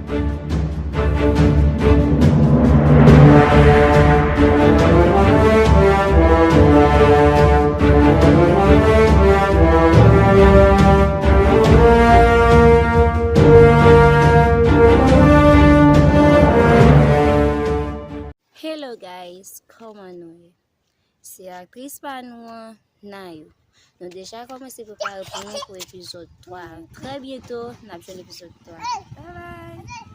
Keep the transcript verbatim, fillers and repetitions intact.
Hello guys, kòman nou ye? Se aktris pa nou an, Nayou. Nou deja kòmanse prepare pou nou pou epizòd twa. Trè byento, n ap jwenn epizòd twa. Bye bye!